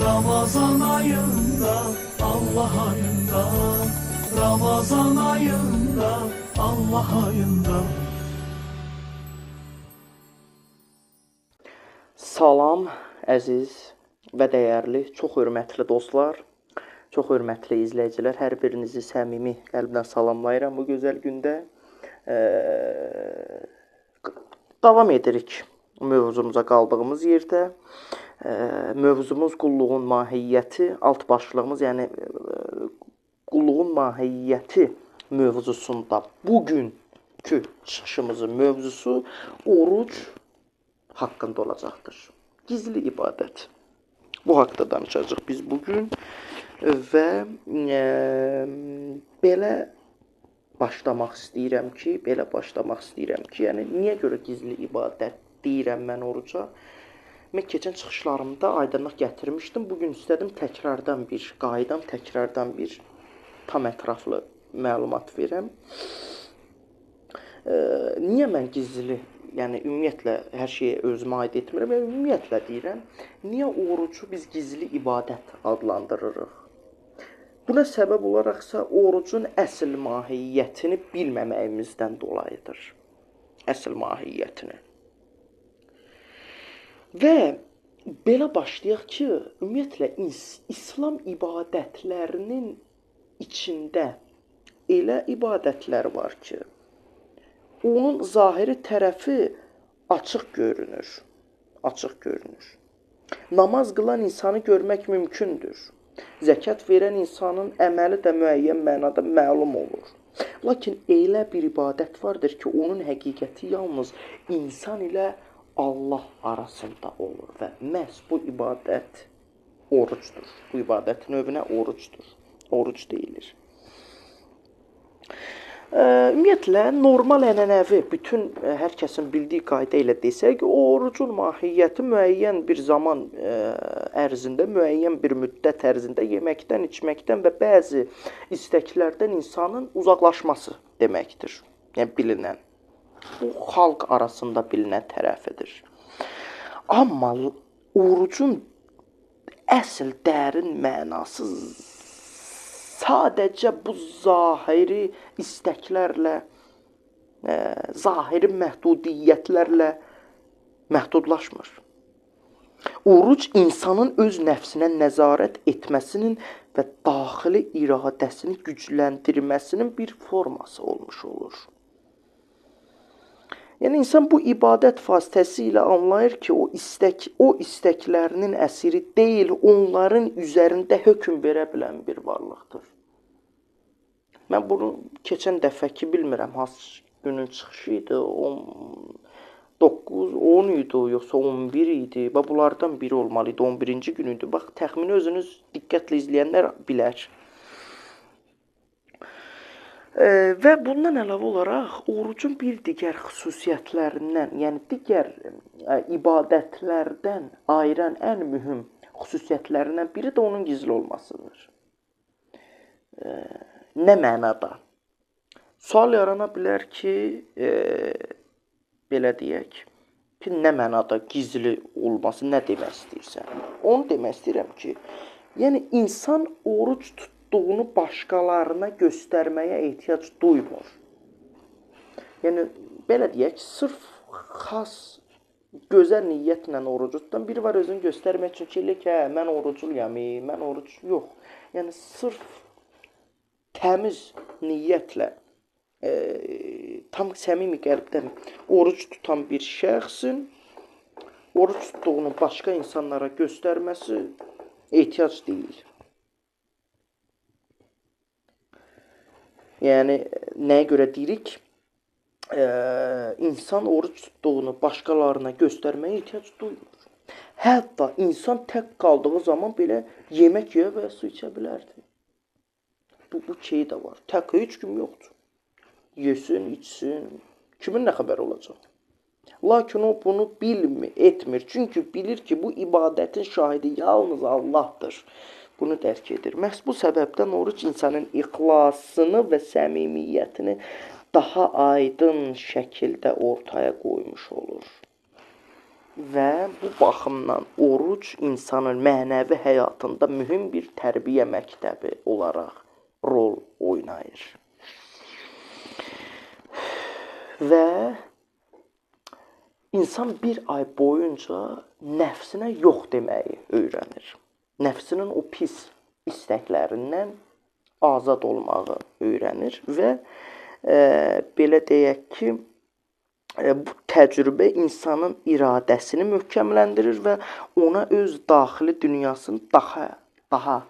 Ramazan ayında, Allah ayında, Ramazan ayında, Allah ayında. Salam əziz və dəyərli, çox hörmətli dostlar, çox hörmətli izləyicilər, hər birinizi səmimi qəlbdən salamlayıram bu gözəl gündə. Davam edirik mövzumuza qaldığımız yerdə. Mövzumuz qulluğun mahiyyəti, alt başlığımız, yəni qulluğun mahiyyəti mövzusunda bugünkü çıxışımızın mövzusu oruc haqqında olacaqdır. Gizli ibadət. Bu haqda danışacağıq biz bugün və belə başlamaq istəyirəm ki, yəni niyə görə gizli ibadət deyirəm mən oruca? Mən keçən çıxışlarımda aydınlıq gətirmişdim. Bugün istədim təkrardan bir qaydam, təkrardan bir tam ətraflı məlumat verəm. Niyə mən gizli, yəni ümumiyyətlə hər şeyi özümə aid etmirəm, yəni ümumiyyətlə deyirəm, niyə orucu biz gizli ibadət adlandırırıq? Buna səbəb olaraqsa orucun əsl mahiyyətini bilməməyimizdən dolayıdır. Əsl mahiyyətini. Və belə başlayaq ki, ümumiyyətlə İslam ibadətlərinin içində elə ibadətlər var ki, onun zahiri tərəfi açıq görünür. Açıq görünür. Namaz qılan insanı görmək mümkündür. Zəkat verən insanın əməli də müəyyən mənada məlum olur. Lakin elə bir ibadət vardır ki, onun həqiqəti yalnız insan ilə Allah arasında olur və məhz bu ibadət orucdur. Bu ibadət növünə orucdur. Oruc deyilir. Ümumiyyətlə, normal ənənəvi, bütün hər kəsin bildiyi qayda ilə desək, orucun mahiyyəti müəyyən bir zaman ərzində, müəyyən bir müddət ərzində yeməkdən, içməkdən və bəzi istəklərdən insanın uzaqlaşması deməkdir. Yəni, bilinən. Bu, xalq arasında bilinən tərəfidir. Amma orucun əsl dərin mənası sadəcə bu zahiri istəklərlə, zahiri məhdudiyyətlərlə məhdudlaşmır. Oruc insanın öz nəfsinə nəzarət etməsinin və daxili iradəsini gücləndirməsinin bir forması olmuş olur. Yəni insan bu ibadət vasitəsilə anlayır ki, o istəklərinin əsiri deyil, onların üzərində hökm verə bilən bir varlıqdır. Mən bunu keçən dəfəki bilmirəm, hansı günün çıxışı idi, 9, 10 idi, yoxsa 11 idi. Bax, bunlardan biri olmalı idi, 11-ci gün idi. Bax, təxmini özünüz diqqətlə izləyənlər bilər. Və bundan əlavə olaraq orucun bir digər xüsusiyyətlərindən, yəni digər ibadətlərdən ayıran ən mühüm xüsusiyyətlərindən biri də onun gizli olmasıdır. Nə mənada? Sual yarana bilər ki, belə deyək, ki, nə mənada gizli olması, nə demək istəyirsən? Onu demək istəyirəm ki, yəni insan oruc tutduğunu başqalarına göstərməyə ehtiyac duymur. Yəni, belə deyək, sırf xas, gözəl niyyətlə orucu tutan biri var özünü göstərmək üçün ki, elə ki, hə, mən oruculuyam, mən oruc yox. Yəni, sırf təmiz niyyətlə, tam səmimi qəlbdən oruc tutan bir şəxsin oruc tutduğunu başqa insanlara göstərməsi ehtiyac deyil. Yəni, nəyə görə deyirik? İnsan oruc tutduğunu başqalarına göstərməyə ehtiyac duymur. Hətta insan tək qaldığı zaman belə yemək yeyə və su içə bilərdi. Bu şey də var. Tək heç kim yoxdur. Yesin, içsin. Kimin nə xəbəri olacaq? Lakin o bunu bilmir, etmir. Çünki bilir ki, bu ibadətin şahidi yalnız Allahdır. Bunu dərk edir. Məhz bu səbəbdən oruc insanın ixlasını və səmimiyyətini daha aydın şəkildə ortaya qoymuş olur. Və bu baxımdan oruc insanın mənəvi həyatında mühüm bir tərbiyə məktəbi olaraq rol oynayır. Və insan bir ay boyunca nəfsinə yox deməyi öyrənir. Nəfsinin o pis istəklərindən azad olmağı öyrənir və belə deyək ki, bu təcrübə insanın iradəsini möhkəmləndirir və ona öz daxili dünyasını daha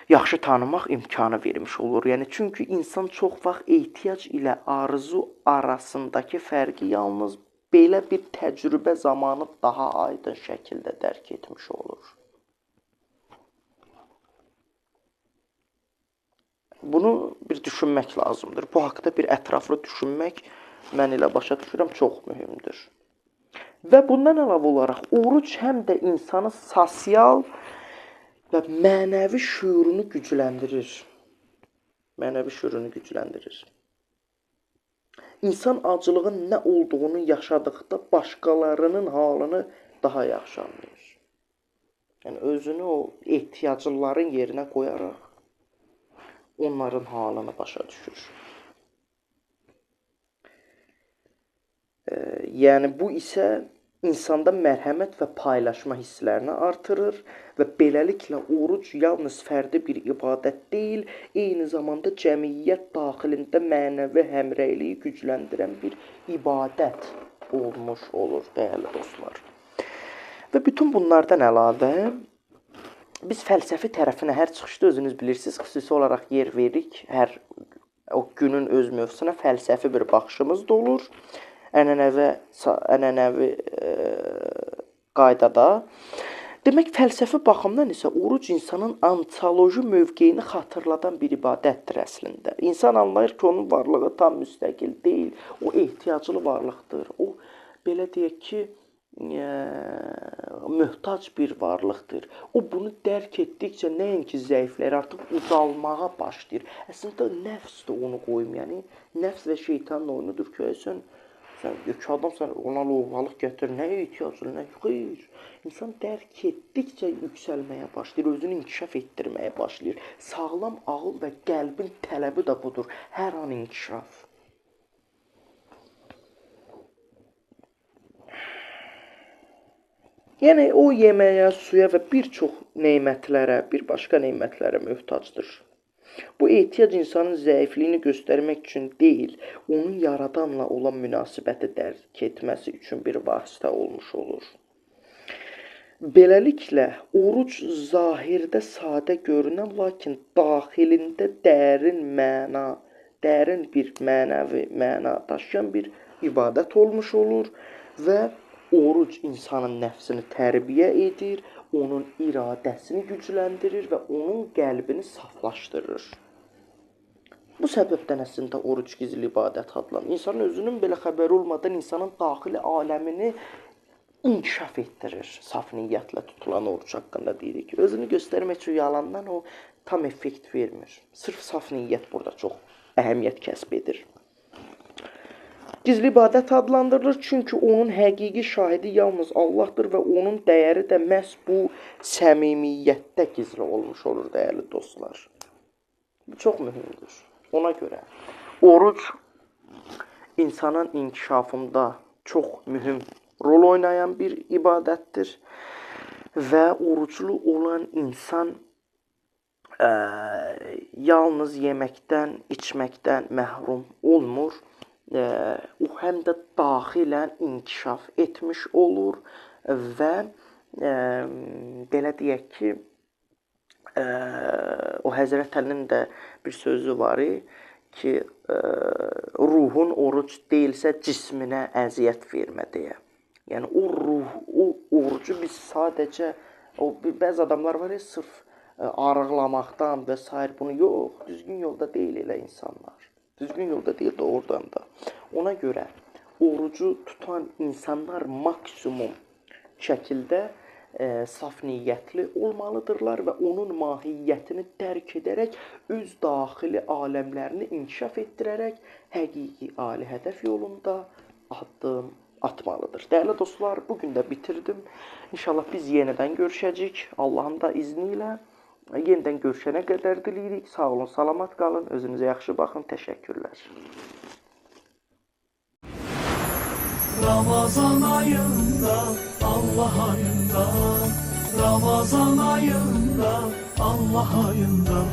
yaxşı tanımaq imkanı vermiş olur. Yəni çünki insan çox vaxt ehtiyac ilə arzu arasındakı fərqi yalnız belə bir təcrübə zamanı daha aydın şəkildə dərk etmiş olur. Bunu bir düşünmək lazımdır. Bu haqda bir ətraflı düşünmək, mən elə başa düşürəm, çox mühümdür. Və bundan əlavə olaraq oruc həm də insanın sosial və mənəvi şüurunu gücləndirir. Mənəvi şüurunu gücləndirir. İnsan acılığın nə olduğunu yaşadıqda başqalarının halını daha yaxşı anlayır. Yəni özünü o ehtiyaclıların yerinə qoyaraq onların halını başa düşür. Yəni bu isə insanda mərhəmət və paylaşma hisslərini artırır və beləliklə oruc yalnız fərdi bir ibadət deyil, eyni zamanda cəmiyyət daxilində mənəvi həmrəyliyi gücləndirən bir ibadət olmuş olur, dəyərli dostlar. Və bütün bunlardan əlavə biz fəlsəfi tərəfinə hər çıxışda özünüz bilirsiniz, xüsusi olaraq yer veririk. Hər o günün öz mövzusuna fəlsəfi bir baxışımız da olur. Ənənəvi qaydada. Demək, fəlsəfi baxımdan isə oruc insanın ontoloji mövqeyini xatırladan bir ibadətdir əslində. İnsan anlayır ki, onun varlığı tam müstəqil deyil, o ehtiyaclı varlıqdır. O, belə deyək ki, möhtac bir varlıqdır. O, bunu dərk etdikcə nəinki zəifləyir, artıq ucalmağa başlayır. Əslində, nəfs də onu qoyum. Yəni, nəfs və şeytanın oyunudur ki, sən iki adam, sən ona lovğalıq gətir, nəyə ehtiyacın, nə? Xeyr. İnsan dərk etdikcə yüksəlməyə başlayır, özünü inkişaf etdirməyə başlayır. Sağlam ağıl və qəlbin tələbi də budur. Hər an inkişaf. Yəni, o yeməyə, suya və bir çox nemətlərə, bir başqa nemətlərə möhtacdır. Bu ehtiyac insanın zəifliyini göstərmək üçün deyil, onun yaradanla olan münasibəti dərk etməsi üçün bir vasitə olmuş olur. Beləliklə, oruc zahirdə sadə görünən, lakin daxilində dərin məna, dərin bir mənəvi məna daşıyan bir ibadət olmuş olur və oruc insanın nəfsini tərbiyə edir, onun iradəsini gücləndirir və onun qəlbini saflaşdırır. Bu səbəbdən əslində oruc gizli ibadət adlanır. İnsanın özünün belə xəbəri olmadan insanın daxili aləmini inkişaf etdirir. Saf niyyətlə tutulan oruc haqqında deyirik ki, özünü göstərmək üçün yalandan o tam effekt vermir. Sırf saf niyyət burada çox əhəmiyyət kəsb edir. Gizli ibadət adlandırılır, çünki onun həqiqi şahidi yalnız Allahdır və onun dəyəri də məhz bu səmimiyyətdə gizli olmuş olur, dəyərli dostlar. Bu çox mühümdür. Ona görə oruc insanın inkişafında çox mühüm rol oynayan bir ibadətdir və oruclu olan insan yalnız yeməkdən, içməkdən məhrum olmur. O həm də daxilən inkişaf etmiş olur və belə deyək ki, o Həzrət Əlinin də bir sözü var ki, ruhun oruc deyilsə cisminə əziyyət vermə deyə. Yəni o ruh, o orucu biz sadəcə, o bəzi adamlar var ya, sırf arıqlamaqdan və sair bunu yox, düzgün yolda deyil elə insanlar. Düzgün yolda deyil də oradan da. Ona görə orucu tutan insanlar maksimum şəkildə saf niyyətli olmalıdırlar və onun mahiyyətini dərk edərək öz daxili aləmlərini inkişaf etdirərək həqiqi ali hədəf yolunda addım atmalıdır. Dəyərli dostlar, bu gün də bitirdim. İnşallah biz yenidən görüşəcəyik. Allahın da izni ilə. Yenidən görüşənə qədər diləyirik. Sağ olun, salamat qalın. Özünüzə yaxşı baxın. Təşəkkürlər. Ramazan ayında, Allah ayında, Ramazan ayında, Allah ayında.